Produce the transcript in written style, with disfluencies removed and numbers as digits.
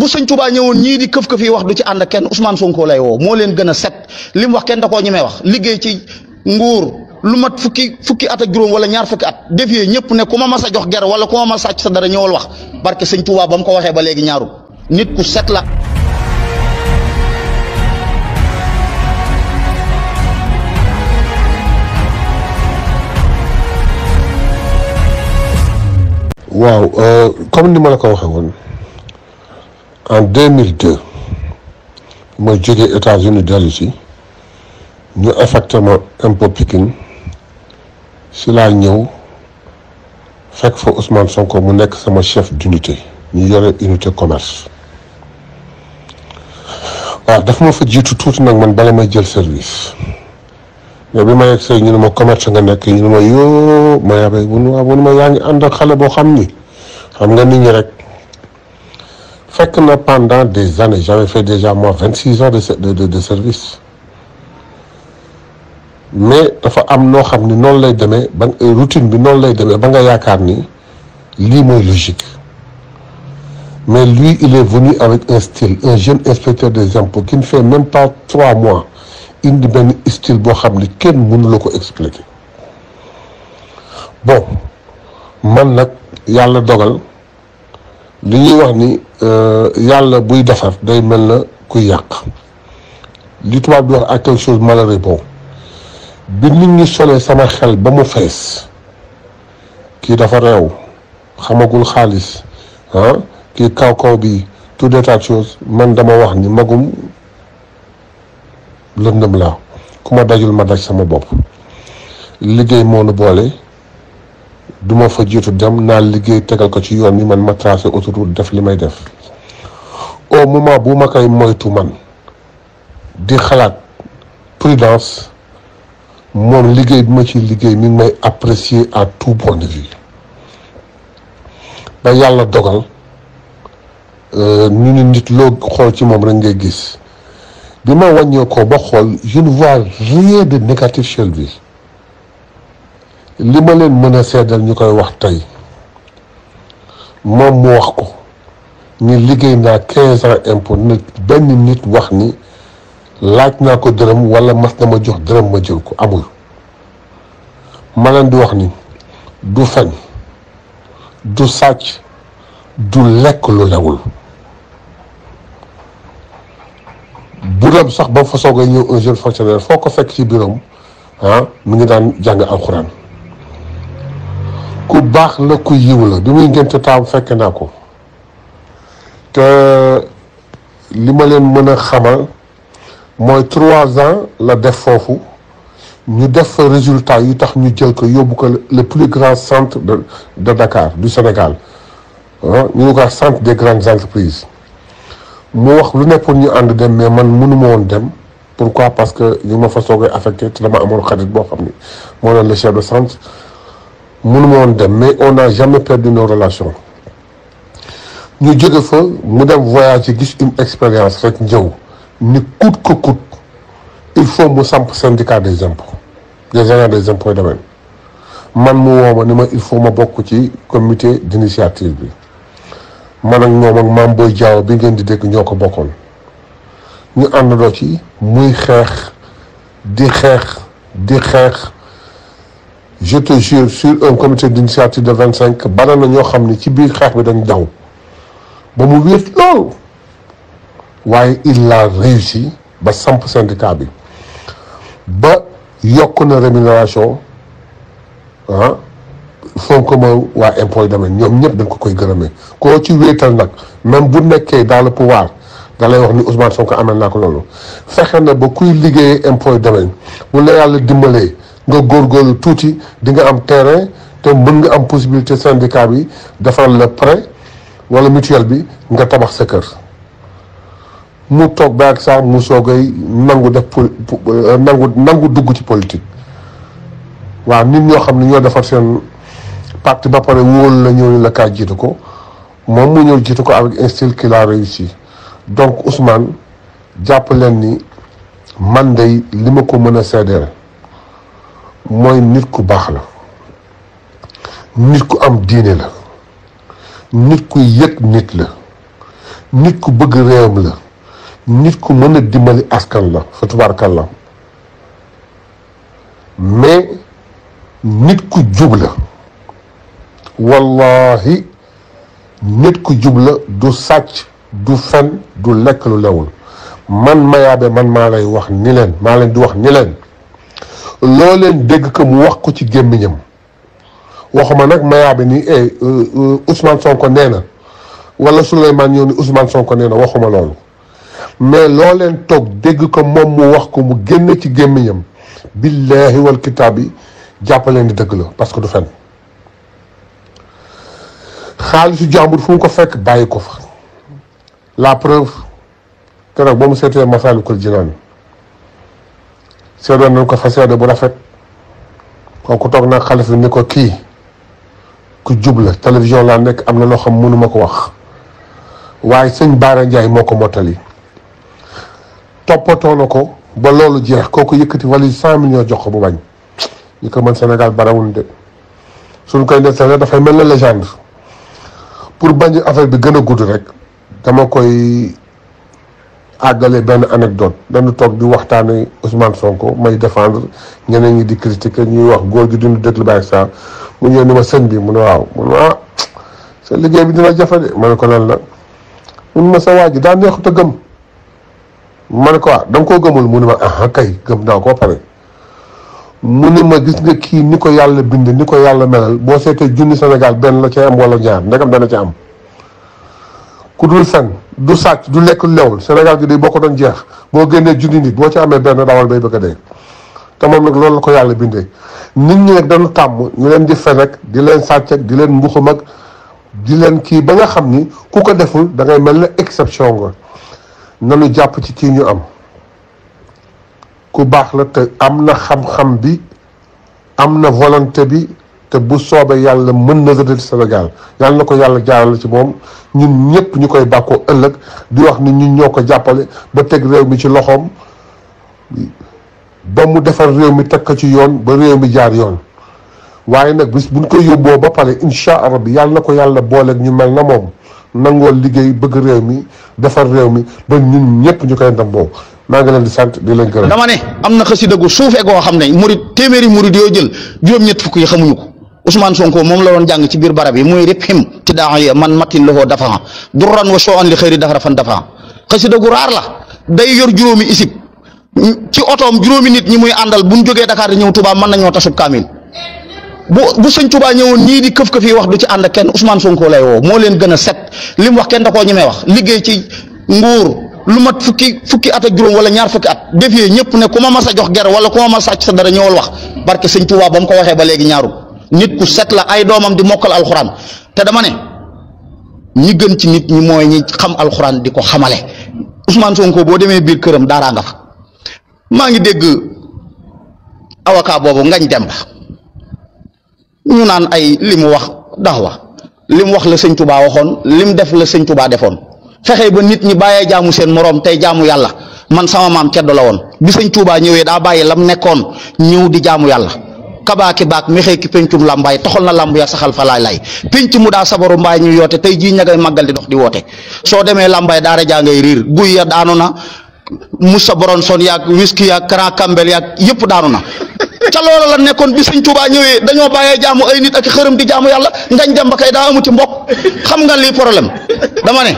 bu sëñ Touba ñëwoon ñii di këf yi wax du ci ànd ak kenn Ousmane Sonko lay woo moo leen gën a set li mu wax kenn da koo ñemee wax liggéey ci nguur lu mat fukki at ak juróom wala ñaar fukki at defee ñëpp ne ku ma mas a jox ger wala ku ma mas a sàcc sa dara ñëwal wax barke sëñ Touba ba mu ko waxee ba léegi ñaaru nit ku set la. waaw comme ni ma la ko waxee woon en 2002 ma jógee États-Unis dellu si ñu affecté ma impôt Pikine si laa ñëw fekk fa Ousmane Sonko mu nekk sama chef d'unité ñu yore unité commerce waaw daf ma fa jiitu tuuti nag man bala may jël service mais bi ma yegg see ñu ne ma commerce nga nekk ñu ne ma yoo ma yabee bu nu ma yaa ngi ànd ak xale boo xam ni xam nga nit ñi rek fekk na pendant des années j'avais fait déjà moi 26 ans de service mais dafa am noo xam ni noonu lay demee ba routine bi noonu lay demee ba nga yaakaar ni lii mooy logique mais lui il est venu avec un style un jeune inspecteur des impôts qui ne fait même pas 3 mois indi benn style boo xam ni kenn mënu la ko expliquer bon man nag yàlla dogal li ñuy wax ni yàlla buy defar day mel na kuy yàq li tubaab di wax à quelque chose malheureux bon bi nit ñi solee sama xel ba mu fees kii dafa réew xamagul xaalis kii kaw bi tout des tas de choses man dama wax ni magum lëndëm laa ku ma dajul ma daj sama bopp liggéey moo nu boole duma fa jiitu dem naa liggéey tegal ko ci yoon ni man ma tracé autoroute def li may def au moment bu ma koy moytu man di xalaat prudence moom liggéey bi ma ci liggéey mi ngi may apprécier à tout point de vue ba yàlla dogal ñu ni nit loo xool ci moom rek ngay gis bi ma wàññee ko ba xool je ne vois rien de négatif chez lui li ma leen mën a seddal ñu koy wax tey moom mu wax ko ni liggéey naa 15 ans impôt na benn nit wax ni laaj naa ko dërëm wala mas na ma jox dërëm ma jël ko amul ma leen di wax ni du fen du sàcc du lekk lu lewul bu dem sax ba fa soogay ñëw un jeune fonctionnaire foo ko fekk ci bureau mu ngi daan jàng alxuraan ku baax la ku yiw la bi muy ngénte taam fekk naa ko te li ma leen mën a xamal mooy 3 ans la def foofu ñu def fa résultat yu tax ñu jël ko yóbbu ko le plus grand centre de Dakar du Sénégal ñu ngi ko centre des grandes entreprises mu wax lu ne pour ñu ànd dem mais man mënuma woon dem pourquoi parce que li ma fa soogay affecté te dama amoon xarit boo xam ni moo doon le chef de centre mënuma woon dem mais on n'a jamais perdu nos relations ñu jóge fa mu dem voyage yi gis une expérience rek ñëw ni coûte que coûte il faut mu samp syndicat des impôts des agents des impôts et domaines man mu woo ma ni ma il faut ma bokk ci comité d'initiative bi man ak ñoom ak Mame Boye Diao bi ngeen di dégg ñoo ko bokkoon ñu àndandoo ci muy xeex di xeex je te jure sur un comité d'initiative de 25 bana na ñoo xam ni ci biir xeex bi dañ daw ba mu wéet lool waaye il a réussi ba samp syndicat bi ba yokk na rémunération fonk ma waa impôt domaine ñoom ñëpp dañ ko koy gërëmee koo ci wéetal nag même bu nekkee dans le pouvoir da lay wax ni Ousmane Sonko amel naa ko loolu fexe na ba kuy liggéeyee impôt domaine bu la yàlla dimbalee nga góorgóorlu tuuti di nga am terrain te mën nga am possibilité syndicat bi defal la prêt wala mutuelle bi nga tabax sa kër mu toog ba ak sax mu soogay nangu def nangu dugg ci politique waaw nit ñoo xam ne ñoo defar seen parti ba pare wóolu la ñëw ni la kaa jiitu ko moom mu ñëw jiitu ko avec un style qu'il a réussi donc Ousmane jàpp leen ni man day li ma ko mën a seedeel mooy nit ku baax la nit ku am diine la nit ku yëg nit la nit ku bëgg réewam la, nit ku mën a dimbali askan la fa tubaarkalla, mais nit ku jub la, wallahi nit ku jub la, du sàcc du fen du lekk lu lewul. man Mayaabe man maa lay wax ni leen, maa leen di wax ni leen, loo leen dégg ko mu wax ko ci gémmiñam, waxuma nag Mayaabe ni Ousmane Sonko nee na wala Souleymane ñëw ni Ousmane Sonko nee na, waxuma loolu, mais loo leen toog dégg ko moom mu wax ko mu génn ci gémmiñam, billahi wal kitaab yi jàppaleen di dëgg la, parce que du fen. xaalisu jàmbur fu mu ko fekk bàyyi ko fa. La preuve keroog ba mu seetee Masaalikul Jinaan seedoon nañ ko fa seede bu rafet, kooku toog nag xalif bi ni ko kii ku jub la, télévision laa nekk, am na loo xam mënuma ko wax, waaye sëñ Baara Ndiaye moo ko mottali. toppatoo na ko ba loolu jeex, kooku yëkkati valise 100 millions jox ko bu bañ. ñi ko mën Sénégal barawul de, suñ koy nettalee dafay mel na légende. pour bañ affaire bi gën a gudd rek dama koy àggale benn anecdote. dañu toog di waxtaane Ousmane Sonko, may défendre, ñeneen ñi di critiquer, ñuy wax góor gi duñu déglu bàyyi saa mu ñëw ni ma sëñ bi mu ne waaw, mu ne sa liggéey bi dina jafe de. ma ne ko lan la, mun ma sa waa ji daa neexut a gëm. ma ne ko da nga koo gëmul, mu ne ma kay gëm naa koo pare. mu ne ma gis nga kii ni ko yàlla bind, ni ko yàlla melal, boo seetee junni Sénégal benn la ca am wala ñaar, ndegam dana ca am. ku dul fen du sàcc du lekk lewul Sénégal gi de boo ko doon jeex boo génnee junni nit boo ci amee benn dawal bay bëgg a dee. te moom nag loolu la ko yàlla bindee. nit ñi nag dañu tàmm ñu leen di fen ak di leen sàcc ak di leen mbuxum ak di leen kii ba nga xam ni ku ko deful da ngay mel ne exception nga. nanu jàpp ci kii ñu am, ku baax la te am na xam-xam bi, am na volonté bi, te bu soobee yàlla mën na rëddal Sénégal. yàlla na ko yàlla jaarale ci moom, ñun ñëpp ñu koy bàkkoo ëllëg di wax ni ñun ñoo ko jàppale ba teg réew mi ci loxoom, ba mu defar réew mi teg ko ci yoon ba réew mi jaar yoon. waaye nag bis buñ ko yóbboo ba pare incha allah bi yàlla na ko yàlla booleeg ñu mel na moom, nangoo liggéey bëgg réew mi defar réew mi ba ñun ñëpp ñu koy ndamboo. maa ngi leen di sant di leen gërëm. dama ne am na xasida gu suufee goo xam ne murid téeméeri murid yoo jël juróom-ñett fukk yi xamuñu ko. Ousmane Sonko moom la doon jàng ci biir barab yi muy rip him ci daa man matin loxoo dafa durran wa soo an li xëyri daxara fan dafa xasida gu raar la. day yor juróomi isib ci otoom juróomi nit ñi muy àndal bu ñu jógee Dakar di ñëw Touba mën nañoo tasub kaamil. bu sëñ Touba ñëwoon ñii di këf yi wax du ci ànd ak kenn Ousmane Sonko lay woo moo leen gën a set li mu wax kenn da koo ñemee wax. liggéey ci nguur lu mat fukki at ak juróom wala ñaar fukki at defee ñëpp ne ku ma mas a jox ger wala ku ma mas a sàcc sa dara ñëwal wax barke sëñ Touba ba mu ko waxee ba léegi ñaaru nit ku set la, ay doomam di mokkal alxuraan. te dama ne ñi gën ci nit ñi mooy ñi xam alxuraan di ko xamale. Ousmane Sonko boo demee biir këram daaraa nga fa. maa ngi dégg avocat boobu Ngagne Demba ñu naan ay li mu wax daxwa li mu wax la sëñ Touba waxoon li mu def la sëñ Touba defoon. fexe ba nit ñi bàyyee jaamu seen moroom tey jaamu yàlla. man sama maam ceddo la woon bi sëñ Touba ñëwee daa bàyyi lam nekkoon ñëw di jaamu yàlla. kabaaki baak mexee ki pencum làmbaay toxal na làmb ya saxal fa laay penc mu daa sabaru mbaay ñu yoote tey jii ña ngay màggal di dox di woote. soo demee làmbaay daara jaa ngay riir guy ya daanu na Moussa Boronson yaag whisky yaag Grand Cambel yaag yëpp daanu na. ca loola la nekkoon bi sëñ Touba ñëwee dañoo bàyyee jaamu ay nit ak xërëm di jaamu yàlla. Ngagne Demba kay daa amuti mbokk xam nga lii problème dama ne.